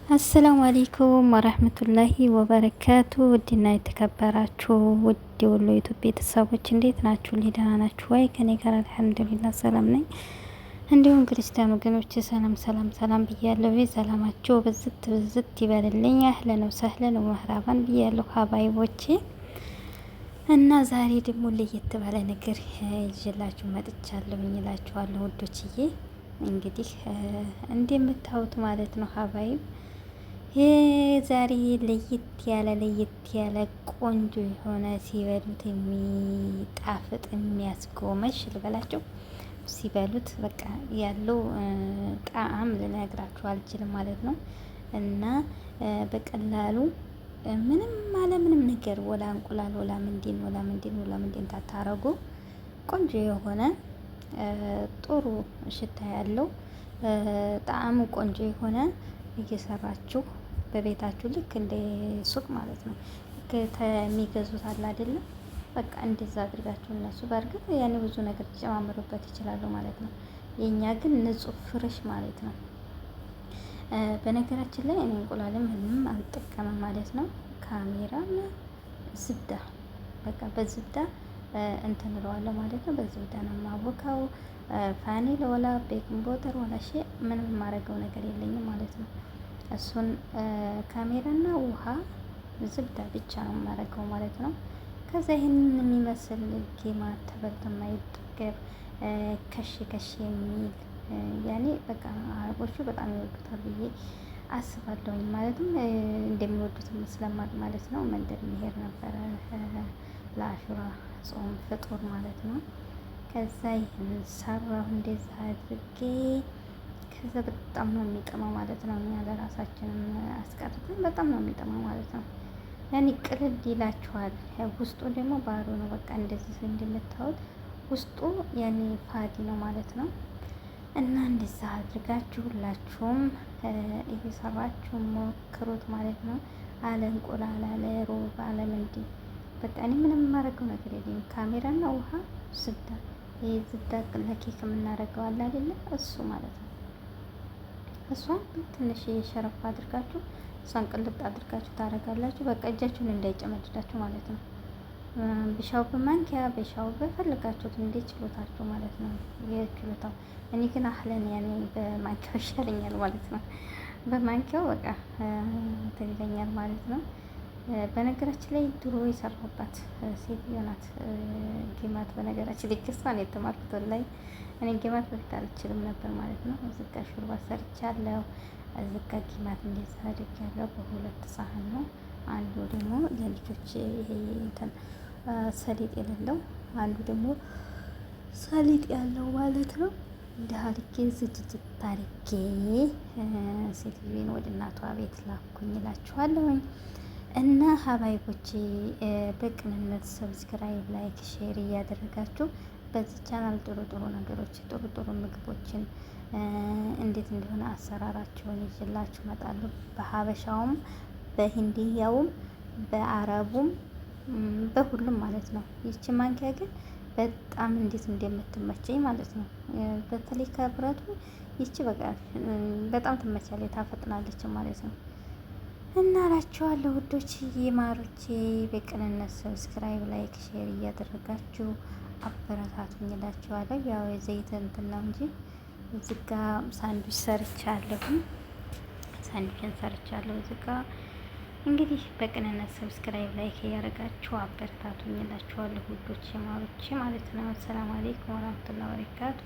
السلام عليكم ورحمة الله وبركاته። ውድና የተከበራችሁ ውድ የወሎ ዩቱብ ቤተሰቦች እንዴት ናችሁ? ደህና ናችሁ ወይ? ከኔ ጋር الحمد لله ሰላም ነኝ። እንዲሁም ክርስቲያን ወገኖች ሰላም ሰላም ሰላም ብያለሁ። ሰላማችሁ ብዝት ብዝት ይበልልኝ። أهلا وسهلا ومرحبا ብያለሁ ሀባይቦቼ። እና ዛሬ ደግሞ ለየት ባለ ነገር ይዤላችሁ መጥቻለሁ እላችኋለሁ ውዶችዬ። እንግዲህ እንደምታዩት ማለት ነው حبايب ዛሬ ለየት ያለ ለየት ያለ ቆንጆ የሆነ ሲበሉት የሚጣፍጥ የሚያስጎመሽ ልበላቸው ሲበሉት በቃ ያለው ጣዕም ልነግራችሁ አልችልም ማለት ነው። እና በቀላሉ ምንም አለ ምንም ነገር ወላ እንቁላል ወላ ምንድን ወላ ምንድን ወላ ምንድን ታታረጉ ቆንጆ የሆነ ጥሩ ሽታ ያለው ጣዕሙ ቆንጆ የሆነ እየሰራችሁ በቤታችሁ ልክ እንደ ሱቅ ማለት ነው። ልክ የሚገዙት አለ አይደለም? በቃ እንደዛ አድርጋችሁ እነሱ በእርግጥ ያኔ ብዙ ነገር ሊጨማምሩበት ይችላሉ ማለት ነው። የእኛ ግን ንጹህ fresh ማለት ነው። በነገራችን ላይ እኔ እንቁላልም ምንም አልጠቀምም ማለት ነው። ካሜራና زبدة በቃ በ زبدة እንትን እለዋለሁ ማለት ነው። በ زبدة ነው የማቦካው። ፋኒል ولا baking powder ولا شيء ምንም የማደርገው ነገር የለኝም ማለት ነው። እሱን ካሜራና ውሃ زبدة ብቻ ነው የማደርገው ማለት ነው። ከዛ ይህንን የሚመስል ጌማ ተበልቶ የማይጠገብ ከሽ ከሽ የሚል ያኔ በቃ አረቦቹ በጣም ይወዱታል ብዬ አስባለሁኝ። ማለትም እንደሚወዱትም ስለማቅ ማለት ነው። መንደር መሄድ ነበረ ለአሹራ ጾም ፍጡር ማለት ነው። ከዛ ይህን ሰራሁ እንደዛ አድርጌ ከዛ በጣም ነው የሚጥመው ማለት ነው። እኛ ለራሳችንም አስቀርተን በጣም ነው የሚጥመው ማለት ነው። ያኔ ቅልል ይላችኋል። ውስጡ ደግሞ ባዶ ነው። በቃ እንደዚህ እንደምታዩት ውስጡ ያኔ فاضي ነው ማለት ነው። እና እንደዛ አድርጋችሁ ሁላችሁም እየሰራችሁ ሞክሩት ማለት ነው። አለ እንቁላል፣ አለ روب፣ አለ ምንድን በቃ እኔ ምንም የማደርገው ነገር የለኝም። ካሜራና ውሃ زبدة፣ ይሄ زبدة ለኬክ የምናደርገው አለ አይደለ? እሱ ማለት ነው። እሷን ትንሽ ሸረፍ አድርጋችሁ እሷን ቅልጥ አድርጋችሁ ታደርጋላችሁ። በቃ እጃችሁን እንዳይጨመድዳችሁ ማለት ነው። ብሻው በማንኪያ ብሻው በፈለጋችሁት እንደ ችሎታችሁ ማለት ነው። የችሎታው እኔ ግን አህለን ያኔ በማንኪያው ይሻለኛል ማለት ነው። በማንኪያው በቃ እንትን ይለኛል ማለት ነው። በነገራችን ላይ ድሮ የሰራሁባት ሴትዮ ናት ጌማት። በነገራችን ላይ ከሷ ነው የተማርኩት። ላይ እኔ ጌማት በፊት አልችልም ነበር ማለት ነው። እዚህ ጋ ሾርባ ሰርቻለሁ። እዚህ ጋ ጌማት እንደዛ አድርጊያለሁ። በሁለት ሳህን ነው። አንዱ ደግሞ ለልጆች ይሄ እንትን ሰሊጥ የሌለው፣ አንዱ ደግሞ ሰሊጥ ያለው ማለት ነው። እንደ አድርጌ ዝግጅት አድርጌ ሴትዮን ወደ እናቷ ቤት ላኩኝ እላችኋለሁኝ። እና ሀባይቦቼ በቅንነት subscribe፣ like፣ share እያደረጋችሁ በዚህ ቻናል ጥሩ ጥሩ ነገሮች ጥሩ ጥሩ ምግቦችን እንዴት እንደሆነ አሰራራቸውን ይዤላችሁ እመጣለሁ። በሀበሻውም በሂንዲያውም በአረቡም በሁሉም ማለት ነው። ይቺ ማንኪያ ግን በጣም እንዴት እንደምትመቸኝ ማለት ነው። በተለይ ከብረቱ ይቺ በቃ በጣም ትመቻለች፣ ታፈጥናለች ማለት ነው። እና እላችኋለሁ ውዶች ማሮቼ በቅንነት subscribe፣ like፣ share እያደረጋችሁ አበረታቱኝ እላችኋለሁ። ያው የዘይት እንትን ነው እንጂ እዚህ ጋ ሳንዱች ሰርቻለሁ። ሳንዱችን ሰርቻለሁ እዚህ ጋ እንግዲህ በቅንነት subscribe፣ like እያደረጋችሁ አበረታቱኝ እላችኋለሁ ውዶች ማሮቼ ማለት ነው። السلام عليكم ورحمة الله وبركاته።